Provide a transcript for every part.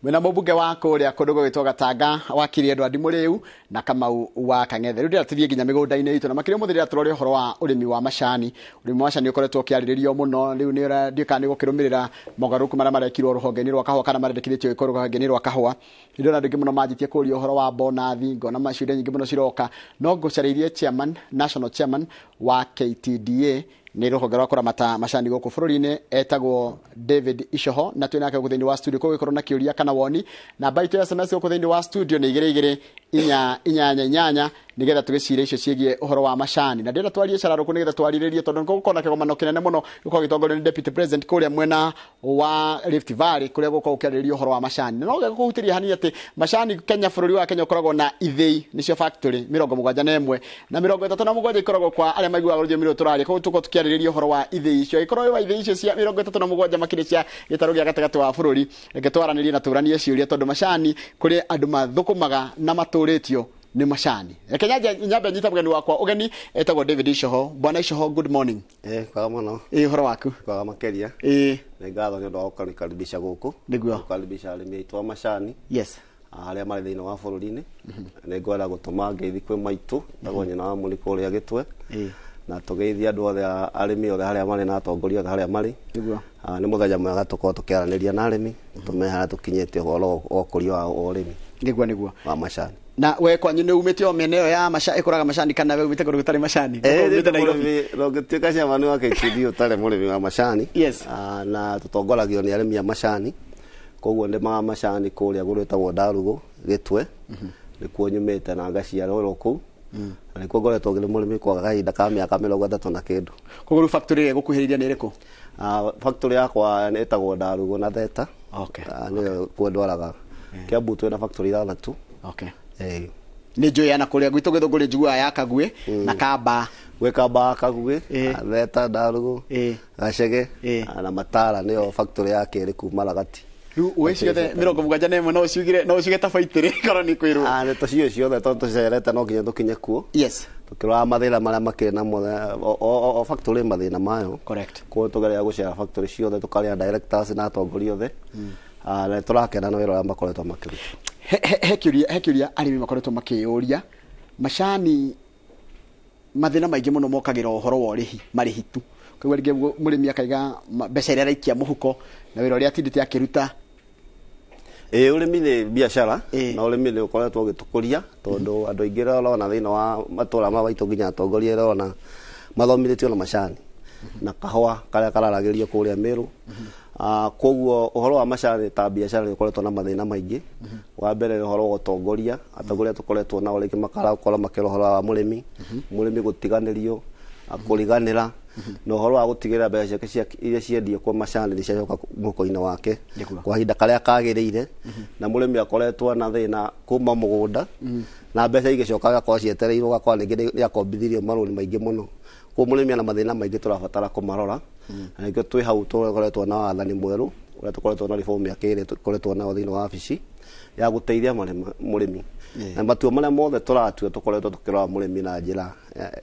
Mwĩna mũmbunge wa kũrĩa kũndũ gũgĩtwo Gatanga, wakiri Edward Mũrĩu na Kamau wa Kang'ethe. Rĩu ndĩrenda tũthiĩ nginya mĩgũnda-inĩ itũ, na makĩria ũmũthĩ ndĩrenda tũrore ũhoro wa ũrĩmi wa macani. Ũrĩmi wa macani ũkoretwo ũkĩarĩrĩrio mũno rĩu nĩ ndiũĩ kana nĩ gũkĩrũmĩrĩra mogarũrũku marĩa marekirwo rũhonge-inĩ rwa kahũa kana marendekithĩtio gĩkorwo rũhonge-inĩ rwa kahũa. Ndĩrona andũ aingĩ mũno manjĩtie kũria ũhoro wa bonathi, ngona ciũria nyingĩ mũno ciroka, no ngũcarĩirie chairman, national chairman wa KTDA, nĩ rũhonge rwa kũramata macani gũkũ bũrũri-inĩ, etagwo David Icoho, na twĩ nake gũkũ thĩinĩ wa studio. Kũgĩkorwo na kĩũria kana woni, namba itũ ya SMS gũkũ thĩinĩ wa studio nĩ 22888, nĩgetha tũgĩcire icio ciĩgiĩ ũhoro wa macani. Na ndĩrenda twarie cararũkũ nĩgetha twarĩrĩrie, tondũ nĩgũkorwo na kĩgomano kĩnene mũno gĩkorwo gĩtongorio nĩ Deputy President kũrĩa mwena wa Rift Valley, kũrĩa gũkorwo gũkĩarĩrĩrio ũhoro wa macani. Na no gũkũhutĩria hanini atĩ macani Kenya, bũrũri wa Kenya ũkoragwo na ithĩi, nĩcio factory 71, na 37 ikoragwo kwa arĩa maiguaga rũthiomi rũrũ tũraria. Koguo tũkorwo tũkĩarĩrĩria ũhoro wa ithĩi icio, angĩkorwo wa ithĩi icio cia 37 makĩria cia gĩtarũ gĩa gatagatĩ wa bũrũri. Reke twaranĩrie na tũranie ciũria, tondũ macani kũrĩ andũ mathũkũmaga na matũrĩtio nĩ macani. Reke nyambe nyite mũgeni wakwa ũgeni, etagwo David Icoho. Bwana Icoho, good morning. Kwega mũno. Ĩ ũhoro waku? Kwega makĩria. Nĩ ngatho nĩ ũndũ wa gũkaribisha gũkũ. Gũkaribisha arĩmi aitũ a macani arĩa marĩ thĩinĩ wa bũrũri-inĩ. Nĩ ngwenda gũtũma ngeithi kwĩ maitũ tagwo nyina wa mũni kũrĩa Gĩtwe, na tũgeithie andũ othe arĩmi othe harĩa marĩ na atongoria othe harĩa marĩ. Nĩ mũthenya mwega tũkorwo tũkĩaranĩria na arĩmi, tũmenye harĩa tũkinyĩte ũhoro wa ũkũria wa ũrĩmi Nĩguo wa macani. Na we kwanyu nĩ umĩte o mĩena ĩyo ya maca ĩkũraga macani, kana we umĩte kũndũ gũtarĩ macani? Umĩte Nairobi? Ndũngĩtuĩka chairman wa KTD ũtarĩ mũrĩmi wa macani. Na tũtongoragio nĩ arĩmi a macani, koguo ndĩmaga macani kũrĩa gũrĩtagwo Ndarugũ Gĩtwe, nĩkuo nyumĩte na ngaciarĩrwo kũu, na nĩkuo ngoretwo ngĩrĩ mũrĩmi kwa kahinda ka mĩaka 30 na kĩndũ. Koguo rĩu factory ĩrĩa ĩgũkuhĩrĩirie nĩ ĩrĩkũ? Factory yakwa ĩtagwo Ndarugũ na Theta. Nĩyo kuo ndwaraga. Kiambu twĩna factory 6. Nĩ njũĩ yana kũrĩa gwitũ Gĩthũngũri, njiguaga ya Kaguĩ na Kamba. Gwĩ Kamba, Kaguĩ, Theta, Ndarugũ, Gacege, na Matara nĩyo factory ya kerĩ kuma Ragati. Rĩu ũĩ ciothe 71, no ũciugire, no ũciuge ta baitĩrĩ korwo nĩ kwĩrwo? Nĩ tũciũĩ ciothe tondũ tũcerete no nginya tũkinye kuo. Tũkĩrora mathĩna marĩa makĩrĩ namo, o factory mathĩna mayo. Koguo tũgeria gũcera factory ciothe, tũkarĩa directors na atongoria othe. Na tũrakena na wĩra ũrĩa makoretwo makĩruta. He kĩũria arĩmi makoretwo makĩyũria. Macani mathĩna maingĩ mũno mokagĩra ũhoro wa ũrĩhi, marĩhi tu. Koguo rĩngĩ mũrĩmi akaiga mbeca iria araikia mũhuko na wĩra ũrĩa atindĩte akĩruta. Ĩĩ, ũrĩmi nĩ biacara, na ũrĩmi nĩ ũkoretwo ũgĩtũkũria, tondũ andũ aingĩ rĩrĩa ũrona thĩinĩ wa matũra ma maitũ, nginya atongoria rĩrĩa ũrona mathomithĩtio na macani na kahũa karĩa kararagĩrio kũrĩa Meru. Koguo ũhoro wa macani ta biacara nĩ ũkoretwo na mathĩna maingĩ. Wa mbere nĩ ũhoro wa ũtongoria, atongoria tũkoretwo nao rĩngĩ makarakorwo makĩra ũhoro wa mũrĩmi, mũrĩmi gũtiganĩrio, kũriganĩra, na ũhoro wa gũtigĩrĩra mbeca ciake cia iria ciendio kwa macani nĩ ciacoka mũhuko-inĩ wake kwa ihinda karĩa kagĩrĩire. Na mũrĩmi akoretwo na thĩna kuma mũgũnda na mbeca igĩcoka agakorwo cietereirwo, ũgakora rĩngĩ nĩ akombithirio marũni maingĩ mũno. Koguo mũrĩmi ena mathĩna maingĩ tũrabatara kũmarora, na nĩkĩo twĩ hau tũkoretwo na wathani mwerũ ũrĩa tũkoretwo na reform ya kerĩ tũkoretwo nayo thĩinĩ wa wabici ya gũteithia mũrĩmi, na matua marĩa mothe tũratua tũkoretwo tũkĩrora mũrĩmi na njĩra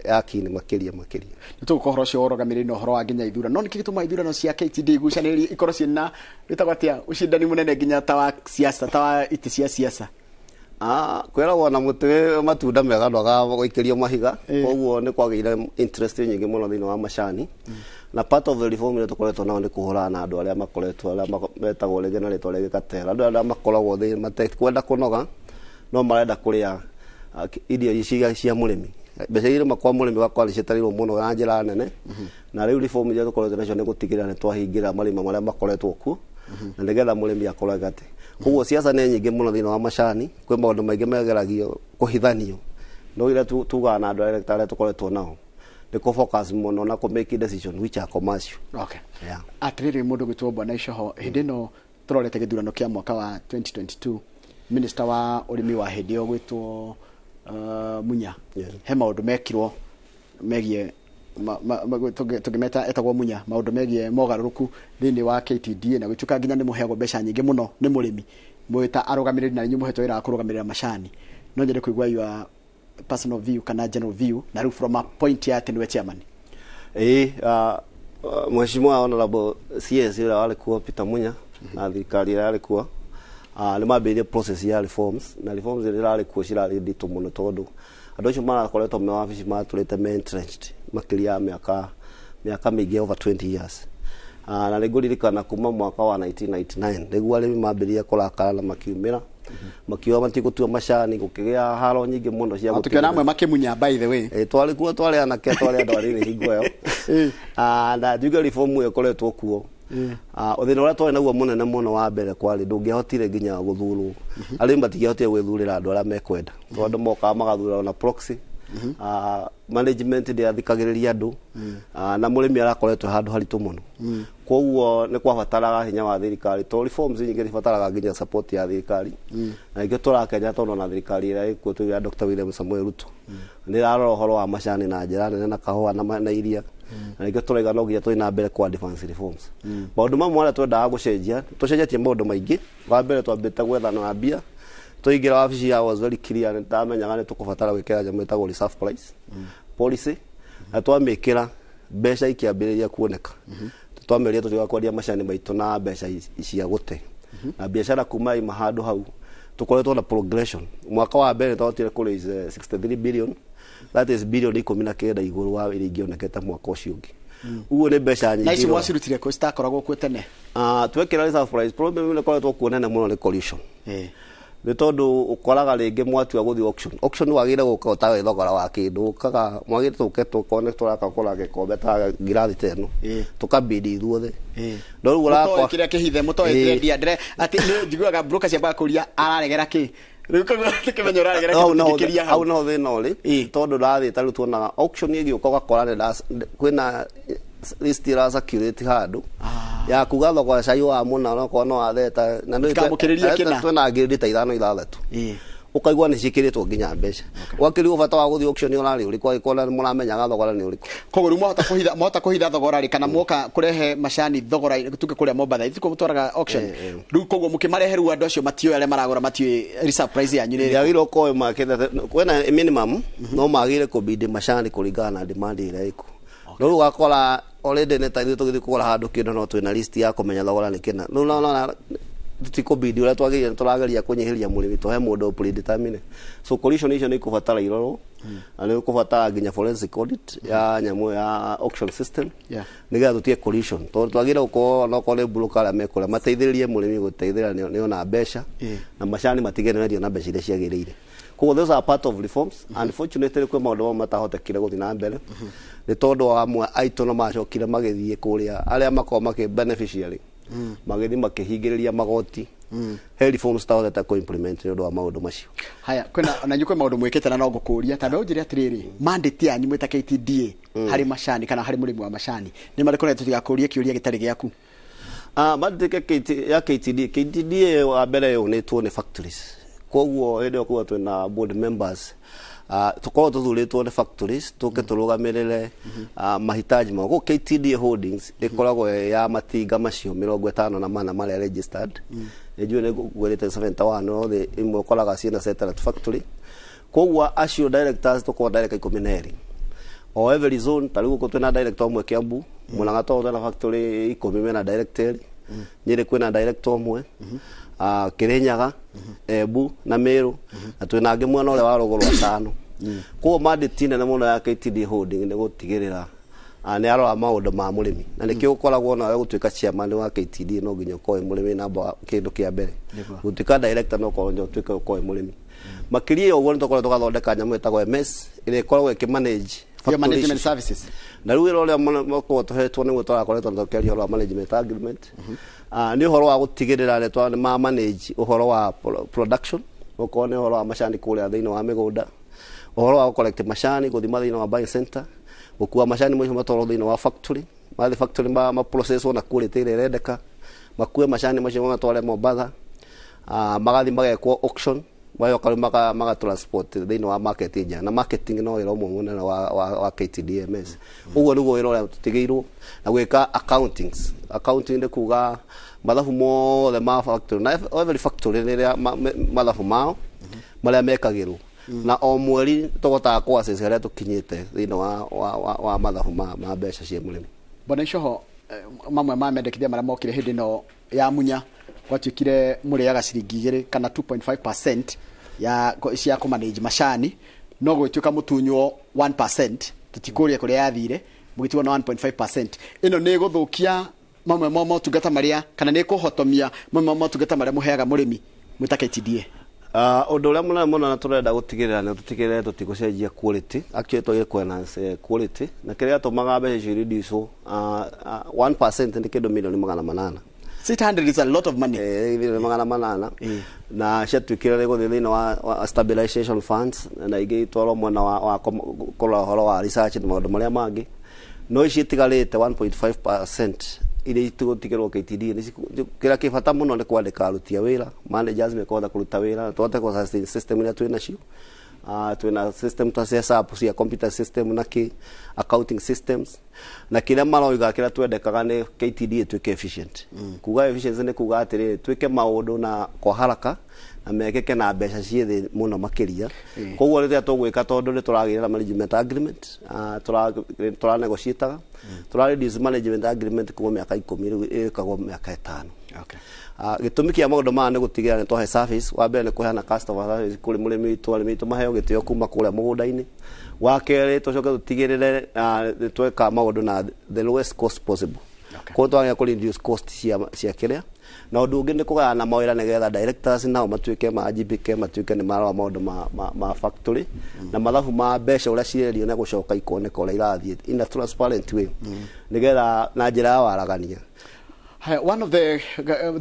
ya kini makĩria makĩria. Nĩ tũgũka ũhoro ũcio wa ũrũgamĩrĩri na ũhoro wa nginya ithurano, no nĩkĩ gĩtũmaga ithurano cia KTD igucanĩrĩrie, ikorwo ciĩna wĩtagwo atĩa, ũcindani mũnene nginya ta wa siasa, ta wa itĩ cia siasa? Kwĩragwo na mũtĩ wĩ matunda mega ndwagaga gũikĩrio mahiga. Koguo nĩ kwagĩire interest nyingĩ mũno thĩinĩ wa macani, na part of the reform ĩrĩa tũkoretwo nayo nĩ kũhũrana na andũ arĩa makoretwo, arĩa metagwo rĩngĩ na rĩtwa rĩngĩ katera, andũ arĩa makoragwo thĩ matekwenda kũnoga no marenda kũrĩa irio ici cia mũrĩmi, mbeca iria kwa mũrĩmi wakwa nĩ cietereirwo mũno na njĩra nene. Na rĩu reform iria tũkoretwo nacio nĩ gũtigĩrĩra nĩ twahingĩra marima marĩa makoretwo kuo na nĩgetha mũrĩmi akorwo atĩ. Koguo siasa nĩ nyingĩ mũno thĩinĩ wa macani, kwĩ maũndũ maingĩ megeragio kũhithanio, no ira tugaga na andũ arĩa tũkoretwo nao nĩ kũ focus mũno na kũ make decision which are commercial. Atĩrĩrĩ, mũndũ gwĩtwo Bwana Icoho, hĩndĩ ĩno tũrorete gĩthurano kĩa mwaka wa 2022, minister wa ũrĩmi wa hĩndĩ ĩyo gwĩtwo Munya, he maũndũ mekirwo megiĩ tũngĩmeta etagwo Munya, maũndũ megiĩ mogarũrũku thĩinĩ wa KTDA, na gũtuĩka nginya nĩ mũheagwo mbeca nyingĩ mũno nĩ mũrĩmi mwĩ ta arũgamĩrĩri, na inyuĩ mũhetwo wĩra wa kũrũgamĩrĩra macani. No nyende kũigua your personal view kana general view, na rĩu from a point ya atĩ nĩwe chairman. Ĩĩ, Mheshimiwa Honorable CS ũrĩa warĩ kuo Peter Munya na thirikari ĩrĩa yarĩ kuo Nĩ mambĩrĩirie process ya reforms, na reforms iria irarĩ kuo cirarĩ nditũ mũno, tondũ andũ acio marakoretwo me wabici matũrĩte me entrenched makĩria ya mĩaka mĩingĩ, over 20 years. Na nĩ ngũririkana kuma mwaka wa 1999 nĩguo arĩmi mambĩrĩria kũrakara na makiumĩra makiuga matigũtua macani, gũkĩgĩa haro nyingĩ mũno cia Tũkĩona amwe makĩmunya, by the way. Ĩ, twarĩ kuo, twarĩ anake, twarĩ andũ anini hingo ĩyo. Na njuge reform ĩyo ĩkoretwo kuo. Thĩna ũrĩa twarĩ naguo mũnene mũno wa mbere kwarĩ ndũngĩahotire nginya gũthurwo, arĩmi matingĩahotire gwĩthurĩra andũ arĩa mekwenda, tondũ mokaga magathurwo na proxy. Management ndĩathikagĩrĩria andũ. Na mũrĩmi arakoretwo handũ haritũ mũno, koguo nĩ kwabataraga hinya wa thirikari, tondũ reforms nyingĩ nĩbataraga nginya support ya thirikari. Na nĩkĩo tũrakenya tondũ ona thirikari ĩrĩa ĩkuo tuge ya Dr. William Samoei Ruto nĩ ĩrarora ũhoro wa macani na njĩra nene, na kahũa na iria, na nĩkĩo tũraiga no nginya tũthiĩ na mbere kwa advance reforms. Maũndũ mamwe marĩa twendaga gũcenjia, tũcenjetie maũndũ maingĩ. Wa mbere, twambĩte gwethana na mbia. Tũingĩra wabici ya was very clear, nĩ ndamenyaga nĩ tũkũbatara gwĩkĩra nyamũ ĩtagwo reserve price policy, na twamĩkĩra mbeca ikĩambĩrĩria kuoneka. Twameria tũtiga kwendia macani maitũ na mbeca cia gũte na biacara kuma ima handũ hau tũkoretwo na progression. Mwaka wa mbere twahotire kũ raise 63 billion, that is billion 19 igũrũ wa iria ingĩonekete mwaka ũcio ũngĩ. Ũguo nĩ mbeca Na ici nyingĩ. Mwacirutire kũ citakoragwo kuo tene? Twekĩra reserve price, problem ĩrĩa ĩkoretwo kuo nene mũno nĩ collusion, nĩ tondũ ũkoraga rĩngĩ mwatua gũthiĩ auction, auction wagĩrĩire gũka ũtawĩ thogora wa kĩndũ, ũkaga mwagĩrĩire tũke tũkone tũraka kũra gĩkombe ta ngirathi ta ĩno, tũkabidi ithuothe, no rĩu Mũtoĩ ũrakora kĩrĩa kĩhithe, mũtoĩ kĩrendia ndĩre atĩ nĩ njiguaga broker ciambaga kũria araregera kĩ, rĩu koguo tũkĩmenya ũraregera hau kĩ noho tũngĩkĩria hau hau. noho thĩna ũrĩ, tondũ ndathiĩ ta rĩu tuonaga auction ĩgĩũka ũgakora kwĩna list ĩra circulate handũ ya kuga thogora cai wa mũna onokorwo no watheta na nĩ Mũtikamũkĩrĩrie kĩna. Twĩna ngirindi ta ithano ithathatũ, ũkaigua nĩ ciĩkĩrĩtwo nginya mbeca, ũgakĩrigwo bata wa gũthiĩ auction ũrarĩ ũrĩkũ angĩkorwo nĩ mũramenyaga thogora nĩ ũrĩkũ. Koguo rĩu mwahota kũhitha thogora rĩ, kana mwoka kũrehe macani thogora tuke kũrĩa Mombatha ithuĩ mũtwaraga auction rĩu, koguo mũkĩmarehe rĩu andũ acio matiũĩ, arĩa maragũra matiũĩ reserve price yanyu nĩ ĩrĩkũ. Yagĩrĩirwo gũkorwo makĩte kwĩna minimum no magĩrĩire kũbidi macani kũringana na demand ĩrĩa ĩkuo, no rĩu ũgakora already nĩ ta ithuĩ tũgĩthiĩ kũgũra handũ kĩndũ no twĩna list ya kũmenya thogora nĩ kĩna. Rĩu no tũtikũbidi ũrĩa twagĩrĩire, nĩ tũrageria kũnyihĩria mũrĩmi tũhe mũndũ predetermine. So collusion icio nĩ ikũbatara irorwo, na nĩ ikũbatara nginya forensic audit ya nyamũ ya auction system, nĩgetha tũtige collusion, tondũ twagĩrĩire gũkorwo onokorwo nĩ broker arĩa mekũrĩa mateithĩrĩrie mũrĩmi gũteithĩrĩria nĩ ona mbeca na macani matige nĩ na mbeca iria ciagĩrĩire. Koguo those are part of reforms. Unfortunately, kwĩ maũndũ mamwe matahotekire gũthiĩ na mbere nĩ tondũ amwe aitũ no macokire magĩthiĩ kũrĩa arĩa makoragwo makĩ beneficiary, magĩthiĩ makĩhingĩrĩria magoti. He reforms tahotete kũ implement nĩ ũndũ wa maũndũ macio. Haya, kwĩna na inyuĩ kwĩ maũndũ mwĩkĩte, na no ngũkũria ta ũnjĩre atĩrĩrĩ, mandate yanyu mwĩ ta KTDA harĩ macani kana harĩ mũrĩmi wa macani nĩ marĩkũ, na tũtigakũrie kĩũria gĩtarĩ gĩaku. Mandate ya KTD, KTDA wa mbere yũnĩtwo nĩ factories, koguo hĩndĩ ĩyo kuga twĩna board members, tũkorwo tũthurĩtwo nĩ factories tũke tũrũgamĩrĩre mahitaji mao. Koguo KTDA Holdings ĩkoragwo ĩ ya matinga macio 54 marĩa registered. Nĩ njũĩ nĩ ngwĩrĩte 71, no thĩ imwe ũkoraga ciĩna satellite factory. Koguo acio directors tũkorwo director 12 o every zone. Ta rĩu gũkũ twĩna director ũmwe Kiambu, Murang'a tondũ twĩna factory 10 mena director erĩ, Nyĩrĩ kwĩna director ũmwe, Kirinyaga, Embu na Meru, na twĩna angĩ mwena ũrĩa wa rũgũrũ atano. Koguo mandate nene mũno ya KTD Holding nĩ gũtigĩrĩra nĩ arora maũndũ ma mũrĩmi, na nĩkĩo ũkoragwo nawe gũtuĩka chairman wa KTD no nginya ũkorwo wĩ mũrĩmi namba kĩndũ kĩa mbere. Gũtuĩka director no ũkorwo nginya ũtuĩke ũkorwo wĩ mũrĩmi. Makĩria ya ũguo, nĩ tũkoragwo tũgathondeka nyamũ ĩtagwo MS ĩrĩa ĩkoragwo ĩkĩmanage Ya management factory ici. services. Na rĩu wĩra ũrĩa makoragwo tũhetwo nĩguo tũrakoretwo tũkĩaria ũhoro wa management agreement. Nĩ ũhoro wa gũtigĩrĩra nĩ twa nĩ ma manage ũhoro wa production, okorwo nĩ ũhoro wa macani kũrĩa thĩinĩ wa mĩgũnda, ũhoro wa gũ collect macani gũthima thĩinĩ wa buying center, gũkua macani macio matwarwo thĩinĩ wa factory, mathiĩ factory ma processwo na quality ĩrĩa ĩrendeka, makue macani macio mamatware Mombatha, magathi magekwo auction, magoka rĩu maga transport thĩinĩ wa market nja. Na marketing no wĩra ũmwe mũnene wa KTDMS. Ũguo nĩguo wĩra ũrĩa tũtigĩirwo, na gwĩka accountings. Accounting nĩ kuga mathabu mothe ma factory, na every factory nĩ ĩrĩa mathabu mao marĩa mekagĩrwo, na o mweri tũhotaga kũ assess harĩa tũkinyĩte thĩinĩ wa mathabu ma mbeca cia mũrĩmi. Bwana Icoho, mamwe ma mendekithia marĩa mokire hĩndĩ ĩno ya Munya Gwatuĩkire mũrĩaga ciringi 2 kana 2.5% ya cia kũmanage macani, no gwĩtuĩka mũtunywo 1%, tũtikũria kũrĩa yathire, mũgĩtigwo na 1.5%. Ĩno nĩ ĩgũthũkia mamwe ma motungata marĩa, kana nĩ ĩkũhotomia mamwe ma motungata marĩa mũheaga mũrĩmi mwĩta KTDA? Ũndũ ũrĩa mũnene mũno na tũrenda gũtigĩrĩra nĩ tũtigĩrĩre tũtigũcenjia quality. Actually, twagĩrĩire kũ enhance quality, na kĩrĩa gĩatũmaga mbeca icio reduce, 1% nĩ kĩndũ mirioni 800. 600 is a lot of money. Mirioni 800, na ciatuĩkire nĩ gũthiĩ thĩinĩ wa stabilization funds, na ingĩ itwarwo mwena wa kũrora ũhoro wa research na maũndũ marĩa mangĩ. No ici itigarĩte 1.5% iria itigũtigĩrwo KTDA, kĩrĩa kĩ bata mũno nĩ kwandĩka aruti a wĩra, managers mekũhota kũruta wĩra na tũhote kũ sustain system iria twĩ nacio. Twĩna system ta cia SAP, cia computer system na kĩ accounting systems, na kĩrĩa maroiga kĩrĩa twendekaga nĩ KTDA ĩtuĩke efficient. Kuga efficiency nĩ kuga atĩrĩrĩ, twĩke maũndũ na kwa haraka na mekĩke na mbeca ciĩ thĩ mũno makĩria. Koguo rĩrĩa tũgwĩka, tondũ nĩ tũragĩra na management agreement, tũra negotiataga, tũra reduce management agreement kuma mĩaka 10, rĩu ĩkagwo mĩaka 5. Gĩtũmi kĩa maũndũ maya nĩ gũtigĩrĩra nĩ twahe service. Wa mbere nĩ kũheana customer service kũrĩ mũrĩmi witũ, arĩmi witũ maheo gĩtĩo kuma kũrĩa mũgũnda-inĩ. Wa kerĩ, tũcoke tũtigĩrĩre nĩ tweka maũndũ na the lowest cost possible. Koguo twagĩa kũ reduce cost cia kĩrĩa, na ũndũ ũngĩ nĩ kũgayana mawĩra nĩgetha directors nao matuĩke majibike, matuĩke nĩ marora maũndũ ma factory na mathabu ma mbeca ũrĩa cirerio na gũcoka ikoneka ũrĩa irathiĩ in a transparent way, nĩgetha na njĩra ya waragania. Haya, one of the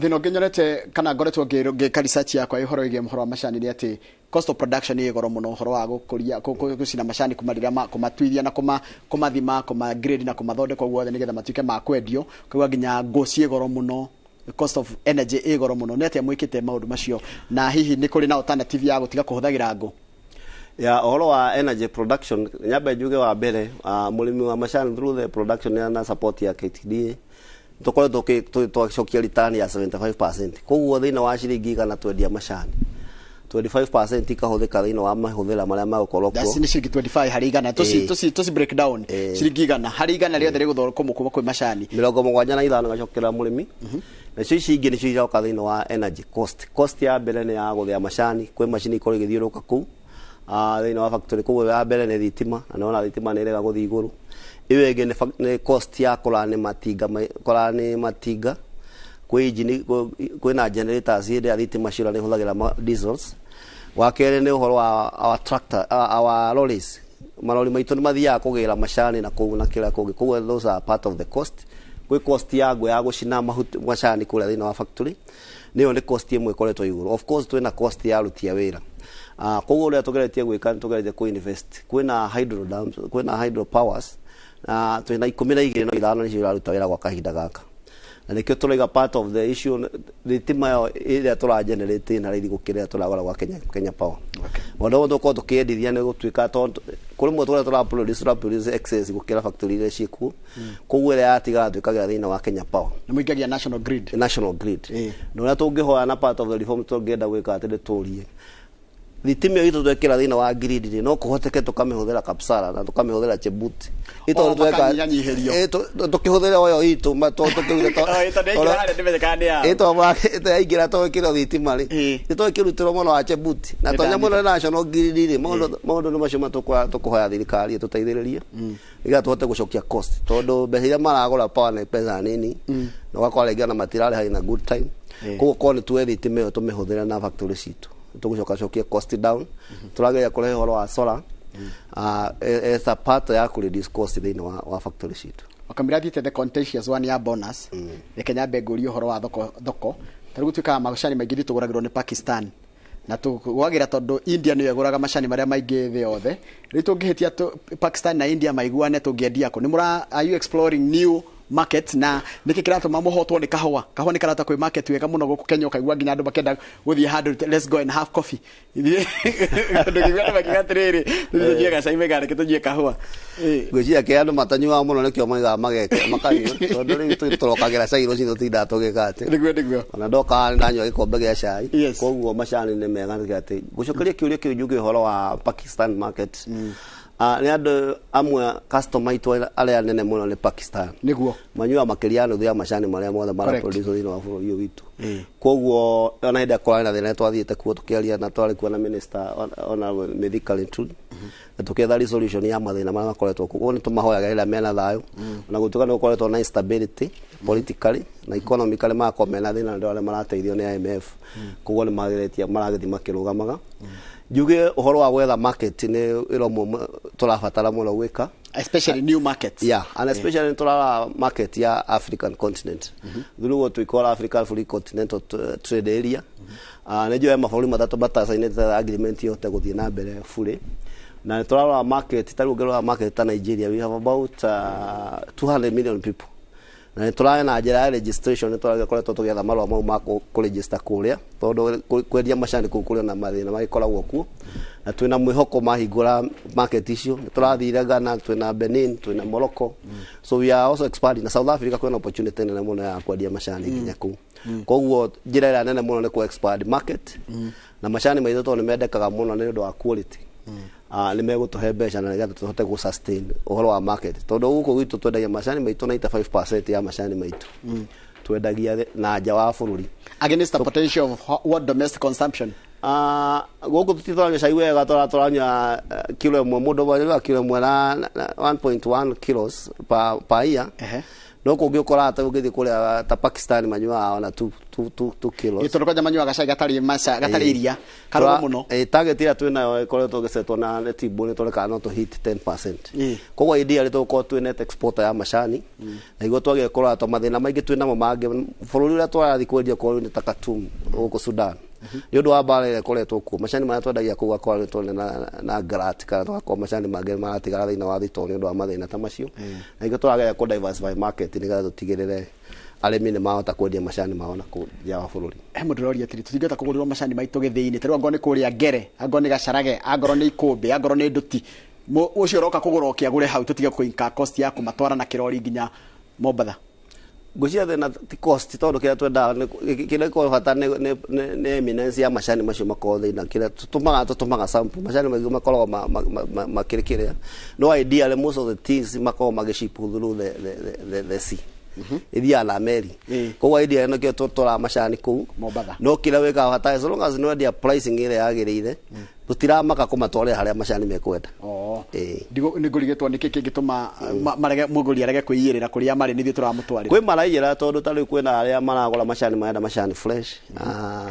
thina ũngĩ nyonete kana ngoretwo ngĩka research yakwa ũhoro wĩgiĩ ũhoro wa macani nĩ atĩ cost of production ĩ goro mũno, ũhoro wa gũkũria gũcina macani kuma rĩrĩa kũmatuithia na kũmathima, kũma grade na kũmathondeka guothe nĩgetha matuĩke ma kwendio. Koguo nginya ngũ ciĩ goro mũno, cost of energy ĩ goro mũno. Nĩ atĩa mwĩkĩte maũndũ macio, na hihi nĩ kũrĩ na alternative ya gũtiga kũhũthagĩra ngũ? Ya ũhoro wa energy production, nyambe njuge wa mbere, mũrĩmi wa macani through the production na support ya KTDA tũkoretwo twacokia return ya 75%. Koguo thĩinĩ wa ciringi 100 twendia macani, 25% ikahũthĩka thĩinĩ wa mahũthĩra marĩa magũkorwo kuo. That's nĩ ciringi 25 harĩ igana. Tũci break down, ciringi 100 harĩ 100 rĩothe rĩgũthondekwo kuma kwĩ macani, 75 gacokera mũrĩmi, nacio ici ingĩ nĩcio iroka thĩinĩ wa energy cost. Cost ya mbere nĩ ya gũthĩa macani, kwĩ macini ikorwo igĩthiũrũrũka kũu thĩinĩ wa factory. Koguo ya mbere nĩ thitima, na nĩwona thitima nĩ ĩrega gũthiĩ igũrũ. Ĩyo ĩngĩ nĩ cost ya kũrani matinga, kũrani matinga, kwĩ engine, kwĩna generators hĩndĩ ya thitima ciora nĩ ihũthagĩra diesels. Wa kerĩ nĩ ũhoro wa our tractor, our lorries, marori maitũ nĩ mathiaga kũgĩra macani na kũu na kĩrĩa kũngĩ. Koguo those are part of the cost. Gwĩ cost ya ngũ ya gũcina mahuti macani kũrĩa thĩinĩ wa factory, nĩyo nĩ cost ĩmwe ĩkoretwo igũrũ. Of course twĩna cost ya aruti a wĩra. Koguo ũrĩa tũgeretie gwĩka, nĩ tũgeretie kũ invest, kwĩna hydro dams, kwĩna hydro powers, na twĩna 12, no ithano nĩcio iraruta wĩra gwa kahinda gaka, na nĩkĩo tũraiga part of the issue thitima ĩyo ĩrĩa tũra generate ĩna raithi gũkĩra ĩrĩa tũragũra gwa Kenya Power. Maũndũ mamwe tũkorwo tũkĩendithia nĩ gũtuĩka tondũ kũrĩ mwe tũrĩa tũra produce excess gũkĩra factory iria ciĩkuo. Koguo ĩrĩa yatigara twĩkagĩra thĩinĩ wa Kenya Power. Nĩ mũingagia national grid? National grid. Na ũrĩa tũngĩhoya na part of the reform tũngĩenda gwĩka atĩ nĩ tũrie thitima ĩyo itũ twekĩra thĩinĩ wa grid rĩ, no kũhoteke tũkamĩhũthĩra Kapsara na tũkamĩhũthĩra Chebuti. Oh, makanyihanyihĩrio. Tũkĩhũthĩra oyo itũ tũkĩrute. Oh, tondũ yaingĩra harĩa ndĩmenyekaga nĩ yao. Ĩto yaingĩra twekĩra thitima rĩ, nĩtwekĩrutĩrwo mũno wa Chebuti na tonya mũno national grid rĩ. Maũndũ nĩ macio tũkũhoya thirikari ĩtũteithĩrĩrie nĩgetha tũhote gũcokia cost, tondũ mbeca iria maragũra power nĩ mbeca nini, na ũgakora rĩngĩ ona matirarĩha in a good time. Koguo korwo nĩ tuoe thitima ĩyo tũmĩhũthĩre na factory citũ, tũgũcoka cokie cost down. Tũrageria kũrehe ũhoro wa solar as a part ya kũ reduce cost thĩinĩ wa factory citũ. Wakamira thiĩte the contentious one ya bonus, reke nyambe ngũrie ũhoro wa thoko. Thoko ta rĩu gũtuĩkaga macani maingĩ ithuĩ tũgũragĩrwo nĩ Pakistan, na tũgwagĩra tondũ India nĩyo ĩgũraga macani marĩa maingĩ thĩ yothe. Rĩu tũngĩhĩtia Pakistan na India maiguane, tũngĩendia kũ? Nĩ mũra are you exploring new markets, na nĩkĩ kĩratũma mũhotwo nĩ kahũa? Kahũa nĩ karata kwĩ market wega mũno gũkũ Kenya, ũkaigua nginya andũ makĩenda gũthiĩ handũ, "Let's go and have coffee." Ndũkĩigua andũ makiuga atĩrĩrĩ, "Tũthiĩ tũnyue gacai mega, reke tũnyue kahũa." Ngwĩciria kĩrĩa andũ matanyuaga mũno nĩkĩo maigaga mageke makanyua, tondũ rĩu tũrokagĩra cai rũcinĩ, tũtindaga tũgĩka atĩ Nĩguo. Ona ndoka nĩ ndanyua gĩkombe gĩa cai. Koguo macani nĩ mega. Nĩ atĩ gũcokeria kĩũria kĩu njuge ũhoro wa Pakistan market. Nĩ andũ amwe customer aitũ arĩa nene mũno nĩ Pakistan. Nĩguo. Manyuaga makĩria ya nuthu ya macani marĩa mothe maraproduce thĩinĩ wa bũrũri ũyũ witũ. Koguo ona hĩndĩ ĩrĩa kũrarĩ na thĩna twathiĩte kuo tũkĩaria na twarĩ kuo na minister ona Mithika Linturi, na tũkĩetha resolution ya mathĩna marĩa makoretwo kuo. Koguo nĩ tũmahoyaga rĩrĩa mena thayũ, ona gũtuĩka nĩ gũkoretwo na instability politically na economically, magakorwo mena thĩna na arĩa marateithio nĩ IMF. Koguo nĩ mageretie maragĩthiĩ makĩrũgamaga. Njuge ũhoro wa gwetha market nĩ wĩra ũmwe tũrabatara mũno gwĩka, especially new markets. Yeah, and especially mm. Turara market ya African continent through what we call African Free Continental Trade Area. Nĩ njũĩ mabũrũri matatũ matacainĩte agreement yote gũthiĩ na mbere fully, na turarora market ta rĩu ũngĩrora market ta Nigeria, we have about 200 million people, na nĩ tũraya na njĩra ya registration, nĩ tũrakoretwo tũgĩetha marũa mau ma kũ-register kũrĩa, tondũ kwendia macani kũu kũrĩ na mathĩna magĩkoragwo kuo, na twĩna mwĩhoko mahingũra market icio. Nĩ tũrathire Ghana, twĩna Benin, twĩna Morocco, so we are also expanding na South Africa. Kwĩna opportunity nene mũno ya kwendia macani nginya kũu. Koguo njĩra ĩrĩa nene mũno nĩ ku expand market, na macani maitũ tondũ nĩ mendekaga mũno nĩ ũndũ wa quality, nĩ megũtũhe mbeca na nĩgetha tũhote gũ sustain ũhoro wa market, tondũ gũkũ gwitũ twendagia macani maitũ, 95% ya macani maitũ twendagia na nja wa bũrũri. Against the potential of what domestic consumption? Gũkũ tũtitũranyua cai wega, tũranyua kilo ĩmwe, mũndũ ũmwe kilo ĩmwe na 1.1 kilos per year. No kũngĩ ũkoraga ta ũngĩthiĩ kũrĩa ta Pakistan manyuaga ona 2 kilos. Tondũ kwanja manyuaga cai gatarĩ maca gatarĩ iria karũrũ mũno. Target ĩrĩa twĩnayo ĩkoretwo ĩgĩcetwo na nĩ Timbo nĩ tũrekaga no tũ hit 10%. Koguo ideally tũgũkorwo twĩ net exporter ya macani, na nĩguo twagĩrĩire kũrora, to mathĩna maingĩ twĩ namo mangĩ bũrũri ũrĩa tũrathiĩ kwendia kũu nĩ ta Khartoum gũkũ Sudan, nĩ ũndũ wa mbara ĩrĩa ĩkoretwo kuo, macani marĩa twendagia kũu gakorwo nĩ tũrĩ na grat kana tũgakorwo macani mangĩ maratigara thĩinĩ wa thitoo nĩ ũndũ wa mathĩna ta macio, na nĩkĩo tũrageria kũ diversify market nĩgetha tũtigĩrĩre arĩmi nĩ mahota kwendia macani mao na kũu nja wa bũrũri. He mũndũ ũroria atĩrĩ, tũtingĩhota kũgũrĩrwo macani maitũ gĩthĩi-inĩ, tarĩu angorwo nĩ kũrĩa Ngere, angorwo nĩ Gacarage, angorwo nĩ Ikũmbĩ, angorwo nĩ Nduti, ũcio ũroka kũgũra oke agũre hau, tũtige kũ cost ya kũmatwara na kĩrori nginya Mombatha. Ngwĩciria thĩna ti cost, tondũ kĩrĩa twendaga kĩrĩa gĩkoragwo bata nĩ eminence ya macani macio makorwo thĩinĩ. Kĩrĩa tũtũmaga sample macani maingĩ makoragwo makĩrĩ kĩrĩa, no ideally most of the things makoragwo magĩship through the sea, ithiaga na meri. Koguo ideally nĩkĩo tũtwaraga macani kũu Mombatha. No kĩrĩa wĩkaga bata, as long as nĩ wendia pricing ĩrĩa yagĩrĩire, tũtiramaka kũmatwarĩra harĩa macani mekwenda. Nĩ ngũrigĩtwo nĩkĩ kĩngĩtũma marege mũgũri arege kwĩiyĩrĩra kũrĩa marĩ nĩthuĩ tũramũtwarĩra. Kwĩ maraiyĩra, tondũ ta rĩu kwĩna arĩa maragũra macani, marenda macani fresh.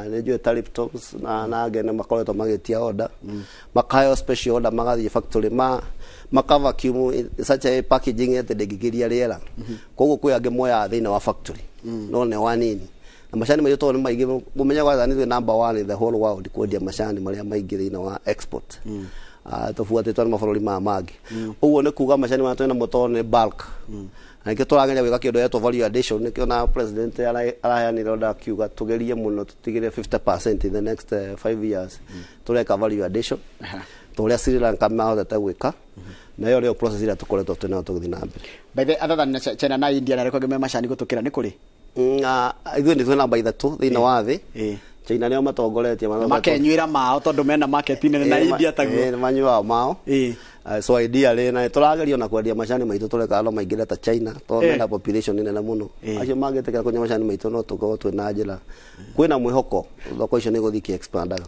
Nĩ njũĩ ta Liptons na angĩ nĩ makoretwo magĩtia order, makaheo special order, magathiĩ factory maka vacuum in such a packaging atĩ ndĩngĩkĩria rĩera. Koguo kwĩ angĩ moyaga thĩinĩ wa factory, no nĩ wanini, na macani maitũ tondũ nĩ maingĩ, mũmenye kwanza nĩ ithuĩ number one in the whole world kwendia macani marĩa maingĩ thĩinĩ wa export. Tũbuatĩtwo nĩ mabũrũri maya mangĩ. Ũguo nĩ kuga macani maya twĩnamo tondũ nĩ bulk, na nĩkĩo tũrageria gwĩka kĩndũ gĩetwo value addition. Nĩkĩo na president araheanire order akiuga tũgerie mũno tũtigĩre 50% in the next 5 years tũreka value addition, ta ũrĩa Sri Lanka mahotete gwĩka, na ĩyo nĩyo process ĩrĩa tũkoretwo twĩnayo tũgĩthiĩ na mbere. By the other than China na India, na arĩa kũngĩ me macani gũtũkĩra nĩ kũrĩ? Ithuĩ nĩ twĩ namba ithatũ thĩinĩ wa thĩ. China nĩo matongoretie. Makenyuĩra mao tondũ mena market nene, na India taguo. Nĩ manyuaga mao. So ideally na tũrageria ona kwendia macani maitũ, tũreka no maingĩre ta China tondũ mena population nene mũno. Acio mangĩtĩkĩra kũnyua macani maitũ, no tũkorwo twĩna njĩra, kwĩna mwĩhoko thoko icio nĩ igũthiĩ ikĩ-expandaga.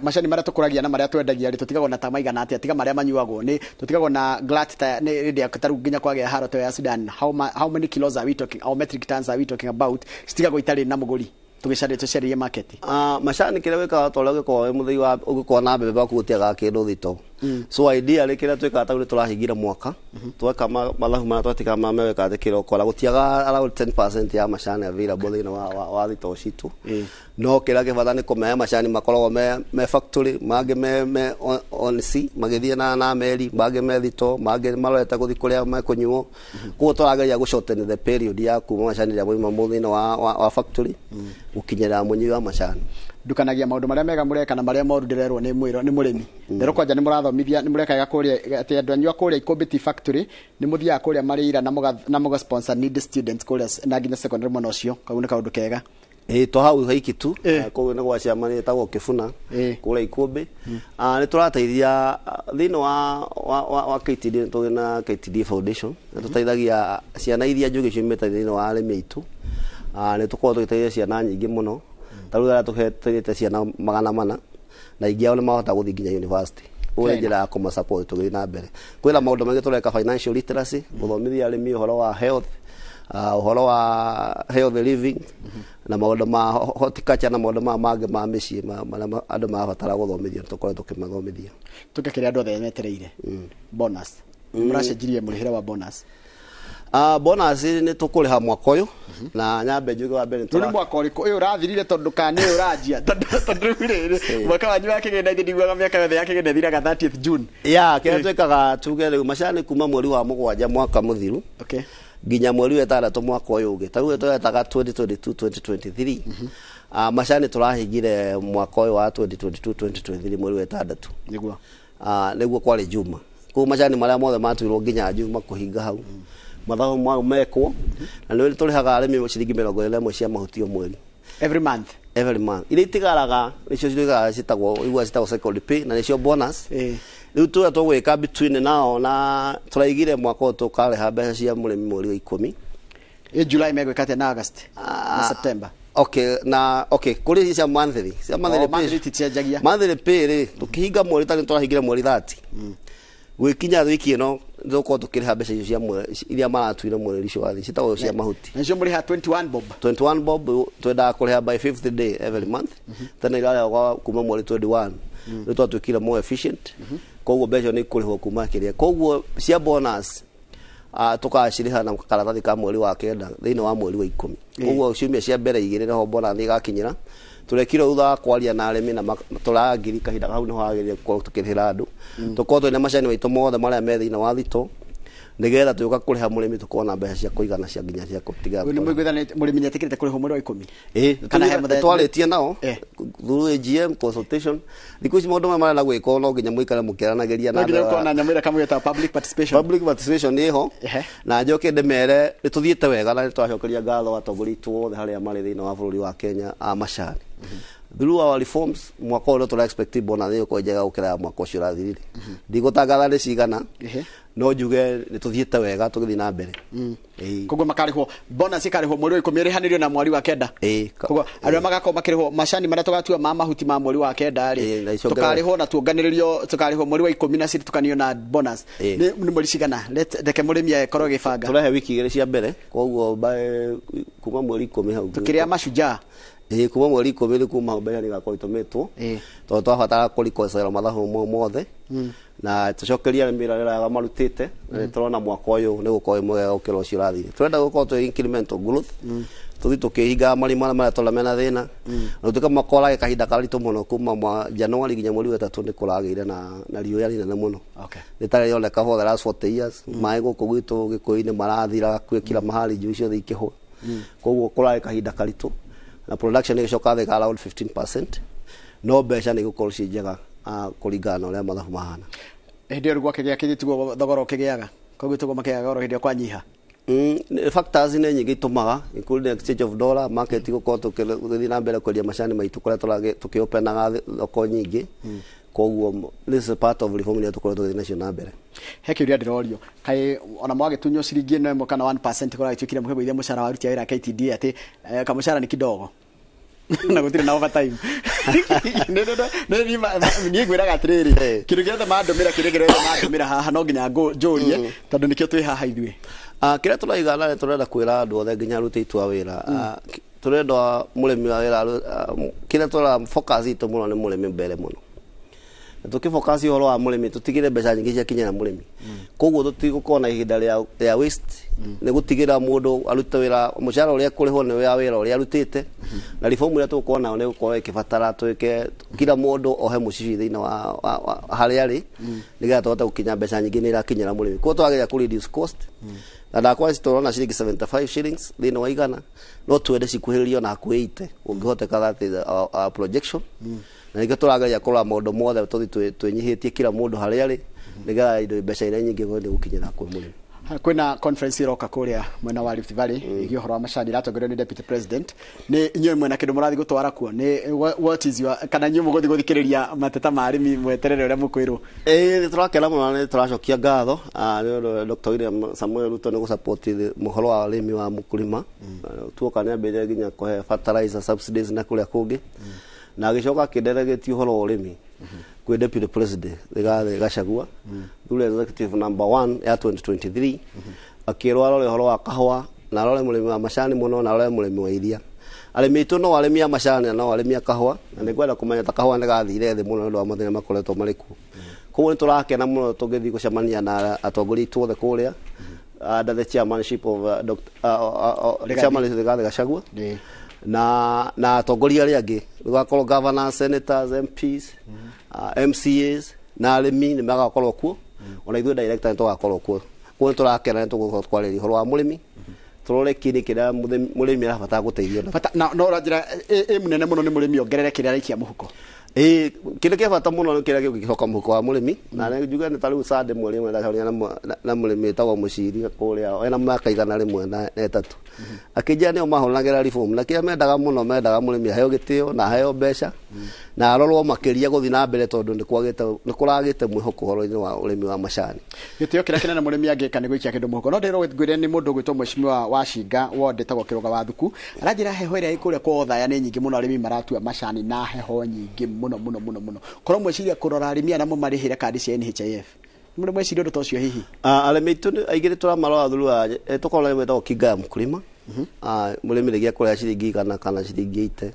Macani marĩa tũkũragia na marĩa twendagia rĩ, tũtigagwo na ta maigana atĩa tiga marĩa manyuagwo? Nĩ tũtigagwo na glut ta nĩ rĩrĩa tarĩu nginya kwagĩa haro ta ya Sudan, how many kilos are we talking or metric tons are we talking about citigagwo itarĩ na mũgũri tũgĩcaria tũcaririe market? Macani kĩrĩa wĩkaga, ta ũrĩa ũngĩkorwo wĩ mũthĩi wa ũngĩkorwo na mbembe waku gũtiagaga kĩndũ thito. So ideally kĩrĩa twĩkaga, ta rĩu tũrahingire mwaka tweka mathabu marĩa twatiga mameweka atĩ kĩrokora gũtiagaga around 10% ya macani available thĩinĩ wa thitoo citũ. No kĩrĩa kĩbata nĩ kũmenya macani makoragwo me factory, mangĩ me on sea magĩthiĩ na meri, mangĩ me thitoo, mangĩ marorete gũthiĩ kũrĩa mekũnyuo. Koguo tũrageria gũ shorten the period ya kuma macani rĩrĩa mauma thĩinĩ wa factory gũkinyĩra mũnyui wa macani. Ndukanagia maũndũ marĩa mega mũreka na marĩa moru ndĩrerwo nĩ mwĩro nĩ mũrĩmi rero. Kwanja nĩ mũrathomithia, nĩ mũreka wega kũrĩa atĩ andũ anyu a kũrĩa Ikũmbĩ Tea Factory nĩ mũthiaga kũrĩa Marĩira na mũga sponsor need students kũrĩa na nginya secondary mwena ũcio. Kau nĩ kaũndũ kega. Ĩ to hau haiki tu, kũu nĩ gwa ciama ĩtagwo Kĩbuna kũrĩa Ikũmbĩ. Nĩ tũrateithia thĩinĩ wa KTD, nĩ tũrĩ na KTD Foundation, nĩ tũteithagia ciana iria njũgĩ ciumĩte thĩinĩ wa arĩmi aitũ. Nĩ tũkoragwo tũgĩteithia ciana nyingĩ mũno, ta rĩu arĩa tũteithĩtie ciana 400, na ingĩ ao nĩ mahota gũthiĩ nginya university. Ũguo nĩ njĩra ya kũma support tũgĩthiĩ na mbere. Kwĩna maũndũ maingĩ tũreka, financial literacy, gũthomithia arĩmi ũhoro wa health, ũhoro wa health living na maũndũ ma horticulture na maũndũ maya mangĩ ma mĩciĩ marĩa andũ marabatara gũthomithio, tũkoretwo tũkĩmathomithia. Tuke kĩrĩa andũ othe metereire, bonus. Mũracenjirie mũrĩhĩre wa bonus? Bonus nĩ tũkũrĩha mwaka ũyũ, na nyambe njuge wa mbere rĩu nĩ mwaka ũrĩkũ ũyũ ũrathirire? Tondũ kana nĩ ũranjia? Tondũ rĩu rĩ, mwaka wanyu wa kĩgĩna, ithe ndiguaga mĩaka yothe ya kĩgĩna ĩthiraga 30th June. Ya kĩrĩa twĩkaga, tuge rĩu macani kuma mweri wa 7 mwaka mũthiru nginya mweri wa 6 mwaka ũyũ ũngĩ, ta rĩu twetaga 2022 2023, macani tũrahingire mwaka ũyũ wa 2022 2023 mweri wa 6. Nĩguo kwarĩ Juma. Koguo macani marĩa mothe matuirwo nginya Juma kũhinga hau, mathabu mau mekwo, na nĩ tũrĩhaga arĩmi ciringi 21 cia mahuti o mweri. Every month? Every month. Iria itigaraga nĩcio cituĩkaga citagwo igua citagwo second pay, na nĩcio bonus. Rĩu tũrĩa tũgwĩka between now na tũraigire mwaka ũyũ tũkarĩha mbeca cia mũrĩmi mweri wa 10. Ĩ July megwĩka atĩa, na August na September? Okay, na okay, kũrĩ cia monthly, cia monthly Oh, pay. Monthly titicenjagia. Monthly pay rĩ, tũkĩhinga mweri, tarĩ tũrahingire mweri 30, gwĩkinya wiki ĩno tũgũkorwo tũkĩrĩha mbeca icio cia mweri iria maratuire mweri ũcio wathi, citagwo cia mahuti. Na nĩcio mũrĩha 21 bob? 21 bob twendaga kũrĩha by fifth day every month. Tene irarĩhagwo kuma mweri 21, rĩu twatuĩkire more efficient, koguo mbeca nĩ ikũrĩhwo kuma kĩrĩa. Koguo cia bonus tukacirĩha na karatathi ka mweri wa 9 thĩinĩ wa mweri wa 10. Koguo ciumia cia mbere igĩrĩ nĩho bonus igakinyĩra. Tũrekire thutha wa kwaria na arĩmi na tũrangiri kahinda kau nĩho hagĩrĩire gũkorwo tũkĩrĩhĩra andũ, tũkorwo twĩna macani maitũ mothe marĩa me thĩinĩ wa thito, nĩgetha tũgĩũka kũrĩha mũrĩmi tũkorwo na mbeca cia kũigana cia nginya cia kũtiga. Rĩu nĩ mũiguithanĩtie, mũrĩmi nĩetĩkĩrĩte kũrĩhwo mweri wa 10? Ĩ. Kana he mũthenya- Twarĩtie nao through AGM consultation. Thikũ ici maũndũ maya marenda gwĩkwo no nginya mũikare mũkĩaranagĩria No na nginya andũ ũkorwo na nyamũ ĩrĩa kamũgĩtaga public participation. Public participation ĩho. Na njoke ndĩmere nĩ tũthiĩte wega, na nĩ tũracokeria ngatho atongoria aitũ othe harĩa marĩ thĩinĩ wa bũrũri wa Kenya a macani. Through our reforms, mwaka ũyũ tũra expect bonus ĩyo gũkorwo njega gũkĩra ya mwaka ũcio ũrathirire. Ndigũtangatha nĩ cigana, no njuge nĩ tũthiĩte wega tũgĩthiĩ na mbere. Ĩĩ. Koguo makarĩhwo bonus, ĩkarĩhwo mweri wa 10, ĩrĩhanĩrio na mweri wa 9? Ĩĩ. Koguo andũ arĩa magakorwo makĩrĩhwo macani marĩa tũgatua ma mahuti ma mweri wa 9 rĩ, Ĩĩ, na icongerere. tũkarĩhwo na tuonganĩrĩrio, tũkarĩhwo mweri wa 10 na citukanio na bonus. Nĩ mweri cigana? Reke mũrĩmi akorwo agĩbanga. Tũrehe wiki 2 cia mbere, koguo kuma mweri 10 hau. Tũkĩrĩa mashujaa. Ĩĩ, kuma mweri 10 rĩ, kuma hau mbeca nĩ igakorwo itũmĩtwo, tondũ twabatara kũreconcile mathabu mau mothe na tũcokerie arĩmi wĩra ũrĩa marutĩte. Na nĩ tũrona mwaka ũyũ nĩ gũkorwo wĩ mwega gũkĩra ũcio ũrathire. Tũrenda gũkorwo twĩ incremental growth, tũthiĩ tũkĩhingaga marima marĩa marĩa tũrona mena thĩna, na gũtuĩka mwaka ũragĩ kahinda karitũ mũno, kuma mwa January nginya mweri wa 3 nĩ kũragĩire na riũa rĩnene mũno rĩtarĩ rĩoneka for the last 40 years. Maĩ gũkũ gwitũ Gĩkũyũ-inĩ marathira hakuhĩ kila mahali, njũĩ ciothe ikĩhũa. Koguo kũrarĩ kahinda karitũ na production ĩgĩcoka thĩ ka around 15%, no mbeca nĩ igũkorwo ciĩ njega kũringana na ũrĩa mathabu mahana. Hĩndĩ ĩyo rĩu gwakĩgĩa kĩgĩtiguo thogora ũkĩgĩaga, koguo tiguo makĩgĩaga goro hĩndĩ ĩyo kwanyiha? Factors nĩ nyingĩ itũmaga, including exchange of dollar market, gũkorwo tũgĩthiĩ na mbere kwendia macani maitũ kũrĩa tũkĩopenaga thoko nyingĩ. Koguo this is part of reform iria tũkoretwo tũgĩthiĩ nacio na mbere. He kĩũria ndĩrorio, kaĩ ona mwagĩtunywo ciringi ĩno ĩmwe kana 1% kũragĩtuĩkire mũkĩgũithia mũcara wa aruti a wĩra a KTDA, atĩ kamũcara nĩ kidogo na gũtirĩ na overtime? Niĩ ngwĩraga atĩrĩrĩ, kĩndũ gĩothe mandũmĩra, kĩrĩa gĩothe mandũmĩra haha no nginya njũrie, tondũ nĩkĩo twĩ haha ithuĩ. Kĩrĩa tũraiga na nĩ tũrenda kwĩra andũ othe nginya aruti aitũ a wĩra, tũrenda mũrĩmi wa wĩra, kĩrĩa tũra focus itũ mũno nĩ mũrĩmi mbere mũno, na tũkĩfocus ũhoro wa mũrĩmi tũtigĩre mbeca nyingĩ ciakinyĩra mũrĩmi. Koguo tũtigũkorwo na ihinda rĩa waste, nĩ gũtigĩra mũndũ arute wĩra mũcara ũrĩa ekũrĩhwo nĩ wa wĩra ũrĩa arutĩte. Na reform ĩrĩa tũgũkorwo nayo nĩ gũkorwo ĩkĩbatara twĩke kila mũndũ ohe mũcibi thĩinĩ wa harĩa arĩ, nĩgetha tũhote gũkinya mbeca nyingĩ nĩ irakinyĩra mũrĩmi. Koguo tũrageria kũ reduce cost, na ndakwa tũrona ciringi 75 shillings thĩinĩ wa igana, no twende cikuhĩrĩrio na hakuhĩ 80 ũngĩhoteka. That is our projection, na nĩkĩo tũrageria kũrora maũndũ mothe tũthiĩ twĩnyihĩtie kila mũndũ harĩa arĩ, nĩgetha indo mbeca iria nyingĩ nĩ gũkinyĩra kwĩ mũrĩmi. Kwina conference iroka kuria mwena wa Rift Valley igi uhoro wa macani iratongorio ni deputy president. Ni inyuĩ mwena kindu murathi gutwara kuo, ni what is your, kana inyuĩ mũgũthiĩ gũthikĩrĩria mateta ma arĩmi mweterere ũrĩa mũkwĩrwo? Ĩĩ, nĩ tũrakena mũno na nĩ tũracokia ngatho nĩ ũndũ Dr. William Samoei Ruto nĩ gũsupport mũhoro wa ũrĩmi wa mũkulima. Tuoka nĩ ambĩrĩria nginya kũhe fertilizer subsidies na kũrĩa kũngĩ, na agĩcoka akĩnderegeti ũhoro wa ũrĩmi kwĩ deputy president Rigathi Gachagua through executive number 1 ya 2023, akĩrwo arore ũhoro wa kahũa na arore mũrĩmi wa macani mũno na arore mũrĩmi wa iria. Arĩmi aitũ no arĩmi a macani na no arĩmi a kahũa, na nĩ ngwenda kũmenya ta kahũa nĩ gathire thĩ mũno nĩ ũndũ wa mathĩna makoretwo marĩ kuo. Koguo nĩ tũrakena mũno tũngĩthiĩ gũcemania na atongoria aitũ othe kũrĩa under the chairmanship of Dr. Rigathi. Chairman Rigathi Gachagua na atongoria arĩa angĩ, gũgakorwo governors, senators, MPs, MCAs na arĩmi nĩ magakorwo kuo, ona ithuĩ director nĩ tũgakorwo kuo. Koguo nĩ tũrakena, nĩ tũgũkorwo twarĩria ũhoro wa mũrĩmi, tũrore kĩndĩ kĩrĩa mũrĩmi arabatara gũteithio nakĩo. Bata na no ũranjĩra ĩ mũnene mũno nĩ mũrĩmi ongerere kĩrĩa araikia mũhuko. Ĩĩ, kĩndũ kĩa bata mũno nĩ kĩrĩa gĩgĩcoka mũhuko wa mũrĩmi, na nĩ njuge nĩ ta rĩu Sunday mweri ũmwe ndacemania na mũrĩmi wĩtagwo Mũciri kũrĩa ena mĩaka 103, akĩnjĩra nĩo mahũragĩra reform na kĩrĩa mendaga mũno, mendaga mũrĩmi aheo gĩtĩo na aheo mbeca na arorwo makĩria gũthiĩ na mbere, tondũ nĩ kwagĩte, nĩ kũragĩte mwĩhoko ũhoro-inĩ wa ũrĩmi wa macani. Gĩtĩo kĩrĩa kĩnene mũrĩmi angĩka nĩ gũikia kĩndũ mũhuko. No ndĩrwo ngwĩre nĩ mũndũ ũgwĩtwo mheshimiwa wa Shinga ward ĩtagwo Kĩrũga wa Thuku, aranjĩra heho ĩrĩa ĩ kũrĩa kwa Othaya nĩ nyingĩ mũno, arĩmi maratua macani na heho nyingĩ mũno mũno mũno mũno. Korwo mweciria kũrora arĩmi aya namo marĩhĩre kandi cia NHIF, nĩ mweciria ũndũ ta ũcio hihi? Arĩmi aitũ aingĩ nĩ tũramarora through tũkorwo wĩtagwo kinga ya mkulima. Mũrĩmi rĩngĩ akũrĩha ciringi 100 kana ciringi 80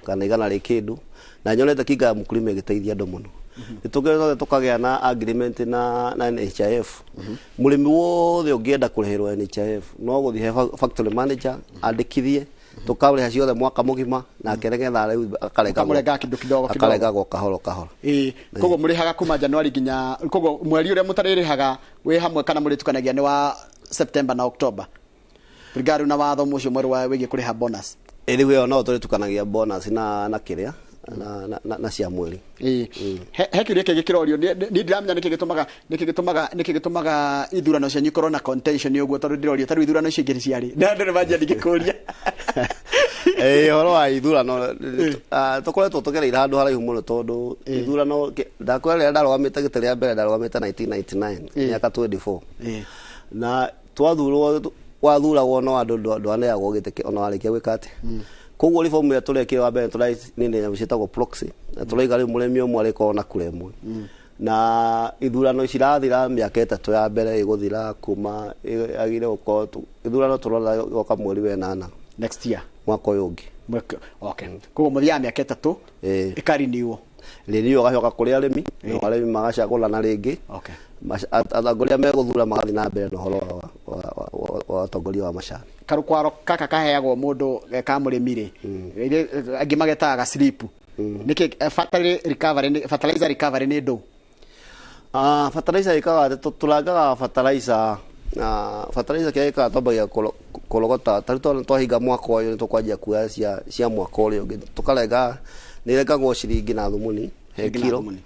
kana 100 rĩ kĩndũ, na nyonete kinga ya mkulima ĩgĩteithia andũ mũno. Nĩ tũgĩcoka tũkagĩa na agreement na NHIF. Mũrĩmi wothe ũngĩenda kũrĩhĩrwo NHIF no gũthiĩ he factory manager andĩkithie, tũkarĩha ciothe mwaka mũgima, nake nĩgetha rĩu akarengagwo. Ũkamũrenga kĩndũ kidogo kidogo. Akarengagwo kahora kahora. Ĩĩ, koguo mũrĩhaga kuma January nginya, koguo mweri ũrĩa mũtarĩrĩhaga wĩ hamwe kana mũrĩtukanagia nĩ wa September na October kũringana rĩu na watho ũcio mwerũ wa wĩgiĩ kũrĩha bonus? Ĩ, rĩu ĩyo no tũrĩtukanagia bonus na kĩrĩa na cia mweri. Ĩĩ, he kĩũria kĩngĩ kĩrorio, niĩ ndiramenya nĩkĩ gĩtũmaga ithurano cianyu ikorwo na contention ũguo, tondũ ndĩrorio ta rĩu ithurano icio ingĩ nĩ ciarĩ na andũ nĩmanjia ndingĩkũria. Ĩĩ, ũhoro wa ithurano, tũkoretwo tũgereire handũ haraihu mũno, tondũ ithurano ndakwĩra rĩrĩa ndarũgamĩte gĩtĩ rĩa mbere, ndarũgamĩte 1999, mĩaka 24, na twathurwo, wathuragwo no andũ ndwaneagwo gĩtĩ ona warĩkia gwĩka atĩ. Koguo reform ĩrĩa tũrekire wa mbere, tũraninĩ nyamũ ciĩtagwo proxy, na tũraiga rĩu mũrĩmi ũmwe arĩkorwo na kura ĩmwe, na ithurano cirathira mĩaka 3 ya mbere ĩgũthira kuma agire gũkorwo ithurano tũrona goka mweri wa ĩnana Next year? Mwaka ũyũ ũngĩ. Okay, koguo mũthiaga mĩaka 3, ĩkariniwo. Rĩrĩ ũgacoka kũrĩ arĩmi, nao arĩmi magacagũrana rĩngĩ. Atongoria megũthura magathiĩ na mbere na ũhoro wa ũtongoria wa macani. Karukwaro kaka kaheagwo mũndũ ka mũrĩmi rĩ, angĩ magetaga gaslip, nĩkĩ fertilizer recovery nĩ ndũ? Fertilizer ĩkaga atĩ tũrangaga fertilizer, fertilizer kĩrĩa gĩkaga twambagia kũrogota ta rĩu twahinga mwaka ũyũ, nĩ tũkwanjia kuoya cia mwaka ũrĩa ũngĩ, tũkarenga, nĩ irengagwo ciringi na thumuni he Ciringi na kiro, thumuni.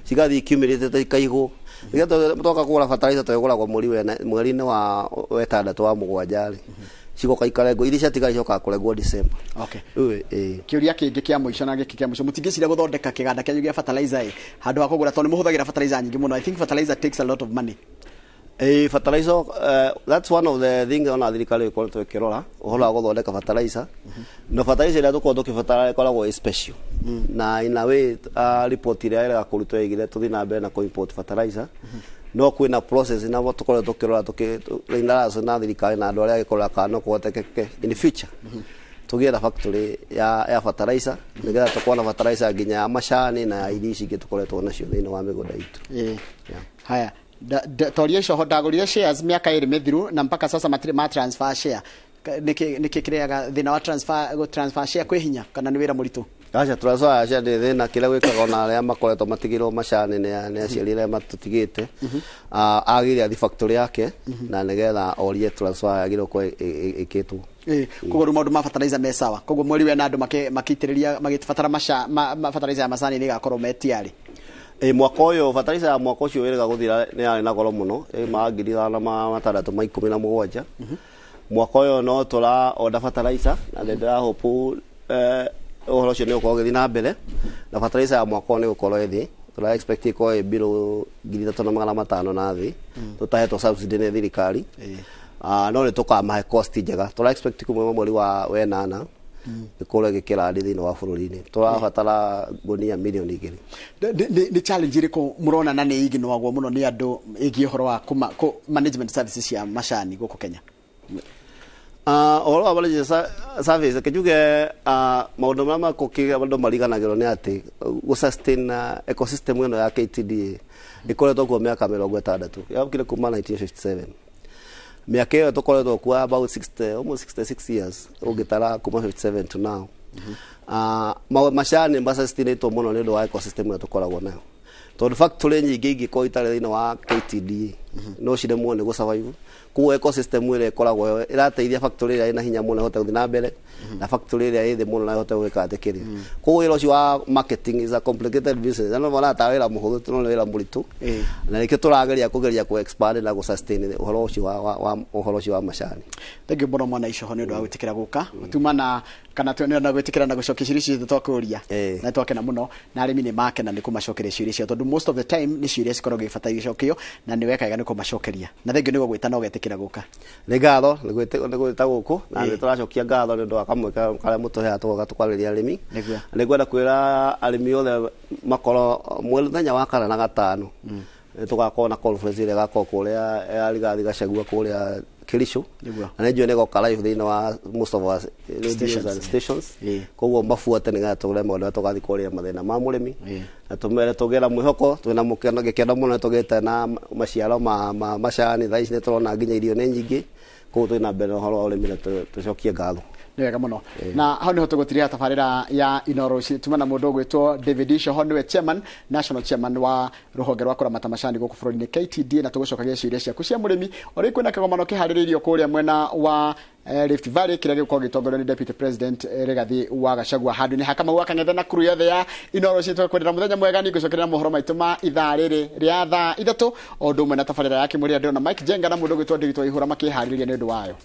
Cigathiĩ ikiumĩrĩte ikaigwo nĩgetha twoka kũgũra fertilizer twĩgũragwo mweri mweri-inĩ wa 6 wa 7 rĩ, cigoka ikarengwo, iria ciatigara icokaga kũrengwo December. Rĩu ĩĩ. Kĩũria kĩngĩ kĩa mũico na gĩkĩ kĩa mũico, mũtingĩciria gũthondeka kĩganda kĩanyu gĩa fertilizer ĩ handũ ha kũgũra, tondũ nĩ mũhũthagĩra fertilizer nyingĩ mũno? I think fertilizer takes a lot of money. Fertilizer, that's one of the things ona thirikari ĩkoretwo ĩkĩrora ũhoro wa gũthondeka fertilizer. No fertilizer ĩrĩa tũkoragwo tũkĩbatara ĩkoragwo ĩ special, na in a way report ĩrĩa ĩrega kũrutwo ĩgire tũthiĩ na mbere na kũ-import fertilizer, no kwĩna process na tũkoretwo tũkĩrora tũkĩ na thirikari na andũ arĩa agĩkũrora kana no kũhotekeke in the future tũgĩe na factory ya fertilizer, nĩgetha tũkorwo na fertilizer nginya ya macani na ya irio ici ingĩ tũkoretwo nacio thĩinĩ wa mĩgũnda itũ. Haya, toria icoho, ndagũrire shares mĩaka 2 mĩthiru na mpaka sasa matirĩ ma transfer share. Nĩkĩ kĩrĩaga thĩna wa transfer, gũ transfer share kwĩ hinya kana nĩ wĩra mũritũ? Aca, transfer ya share ndĩ thĩna. Kĩrĩa gwĩkaga ona arĩa makoretwo matigĩrwo macani nĩ aciari arĩa matũtigĩte. Agĩrĩire athi factory yake na nĩgetha orie transfer yagĩrĩirwo gũkorwo ĩkĩtwo. Koguo rĩu maũndũ ma fertilizer me sawa, koguo mweri wena andũ makĩitĩrĩria magĩbatara fertilizer ya macani nĩ ĩgakorwo me tiarĩ. Ĩ mwaka ũyũ fertilizer ya mwaka ũcio wĩrĩga gũthira nĩ yarĩ na goro mũno, ĩ ma 5617. Mwaka ũyũ no tũra order fertilizer na nĩ ndĩrahope ũhoro ũcio nĩ ũgũkorwo ũgĩthiĩ na mbere, na fertilizer ya mwaka ũyũ nĩ gũkorwo ĩthĩ, tũra expect ĩkorwo ĩ below 3500 na thĩ, tũtahetwo subsidy nĩ thirikari. No nĩ tũkamahe cost njega, tũra expect kuma mweri wa wenana ĩkorwo ĩgĩkĩra thĩinĩ wa bũrũri-inĩ. Tũrabatara ngunia 2 milioni. Nĩ challenge ĩrĩkũ mũrona na nĩ iginoagwo mũno nĩ andũ ĩgiĩ ũhoro wa management services cia macani gũkũ Kenya? Ũhoro wa management service, reke njuge, maũndũ marĩa makũkĩ andũ mariganagĩrwo nĩ atĩ gũ sustain ecosystem ĩno ya KTDA ĩkoretwo kuo mĩaka 60, yokire kuma 1957. Mĩaka ĩyo tũkoretwo kuo about 60, almost 66 years ũngĩtara kuma 57 to now. Macani masustainĩtwo mũno nĩ ũndũ wa ecosystem ĩyo tũkoragwo nayo, tondũ factory nyingĩ ingĩkorwo itarĩ thĩinĩ wa KTDA no ciremwo nĩ gũ-survive. Koguo ecosystem ĩrĩa ĩkoragwo ĩrateithia factory ĩrĩa ĩna hinya mũno ĩhote gũthiĩ na mbere, na factory ĩrĩa ĩ thĩ mũno na ĩhote gwĩka atĩ kĩrĩa. Koguo wĩra ũcio wa marketing is a complicated business, na no monaga ta wĩra mũhũthũ, no nĩ wĩra mũritũ, na nĩkĩo tũrageria kũgeria kũ expand na gũ sustain ũhoro ũcio wa ũhoro ũcio wa macani. Thank you mũno, mwana Icoho, nĩ ũndũ wa gwĩtĩkĩra gũka tuma na kana nĩ ũndũ wa gwĩtĩkĩra na gũcokia ciũria ciothe twakũria. Na twakena mũno na arĩmi nĩ makena nĩ kũmacokeria ciũria ciao, tondũ most of the time nĩ ciũria cikoragwo ibataire gũcokio na nĩ weka wega nĩ kũmacokeria, na thank you nĩ gũgwĩta na ũgetĩkĩra gũka. Nĩ ngatho nĩ gwĩta gũkũ, na nĩ tũracokia ngatho nĩ ũndũ wa kamweke karĩa mũtũheaga tũgoka tũkwarĩria arĩmi. Nĩ ngwenda kwĩra arĩmi othe makorwo mũthenya wa kana na gatano nĩ tũgakorwo na conference ĩrĩa ĩgakorwo kũrĩa ya Rigathi Gachagua kũrĩa Kericho. Na nĩ njũĩ nĩ ĩgoka live thĩinĩ wa most of our radios stations, and stations. Koguo mabuate nĩgetha tũgũre maũndũ marĩa tũgathiĩ kwaria mathĩna ma mũrĩmi, na tũmere tũgĩe na mwĩhoko. Twĩna mũkeno gĩkeno mũno nĩ tũgĩte na maciaro ma macani. Thaa ici nĩ tũrona nginya irio nĩ nyingĩ, koguo twĩ na mbere na ũhoro wa ũrĩmi na tũcokie ngatho. Nĩ wega mũno, na hau nĩho tũgũtiria tabarĩra ya Inooro rũcinĩ. Tuma na mũndũ ũgwĩtwo David Icoho, nĩwe chairman, national chairman wa rũhonge rwa kũramata macani gũkũ bũrũri-inĩ KTDA, na tũgũcokagia ciũria ciaku cia mũrĩmi. O rĩu kwĩna kĩgomano kĩharĩrĩirio kũrĩa mwena wa Rift Valley kĩrĩa gĩgũkorwo gĩtongorio nĩ Deputy President Rigathi wa Gachagua handũ-inĩ ha Kamau wa Kang'ethe na kuru yothe ya Inooro rũcinĩ. Tũgakwendera mũthenya mwega. Nĩ ngũcokerera mohoro maitũ ma ithaa rĩrĩ rĩa thaa 3, o ũndũ ũmwe na tabarĩra ya kĩmũrĩa ndĩrona Mike Jenga na mũndũ ũgwĩtwo Ndĩritũ Ihũra makĩharĩrĩria nĩ ũndũ wayo.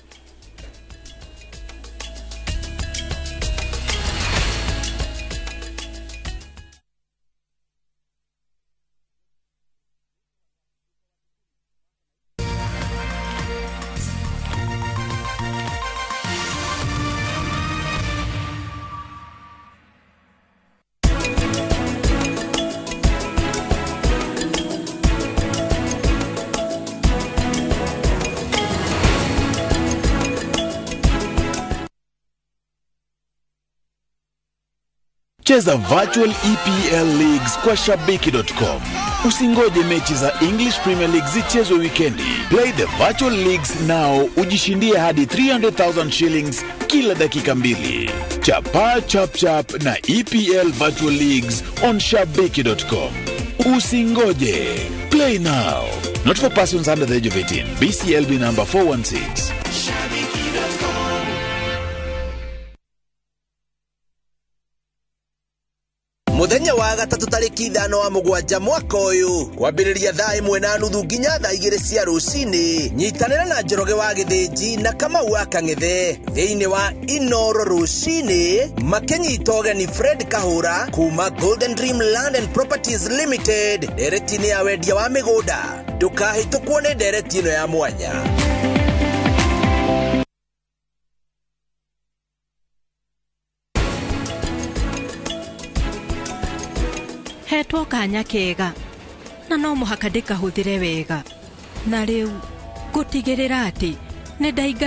Cheza Virtual EPL Leagues kwa Shabiki.com. Usingoje mechi za English Premier League zichezwe wikendi. Play the Virtual Leagues now, ujishindie hadi 300,000 shillings kila dakika mbili. Chapa chap chap na EPL Virtual Leagues on Shabiki.com. Usingoje. Play now. Not for persons under the age of 18. BCLB number 416. Muthenya wa gatatũ tarĩki 5 wa 7 mwaka ũyũ, kwambĩrĩria thaa 1:30 nginya thaa 2 cia rũcinĩ, nyitanĩra na Njoroge wa Gĩthĩnji na Kamau wa Kang'ethe thĩinĩ wa Inoro rũcinĩ, makĩnyita ũgeni Fred Kahũra kuma Golden Dream Land and Properties Limited ndereti-inĩ ya wendia wa mĩgũnda. Ndũkahĩtũkwo nĩ ndereti ĩno ya mwanya. Hetwo kanya kega na no mũhaka ndĩkahũthĩre wega, na rĩu ngũtigĩrĩra atĩ nĩ ndainga.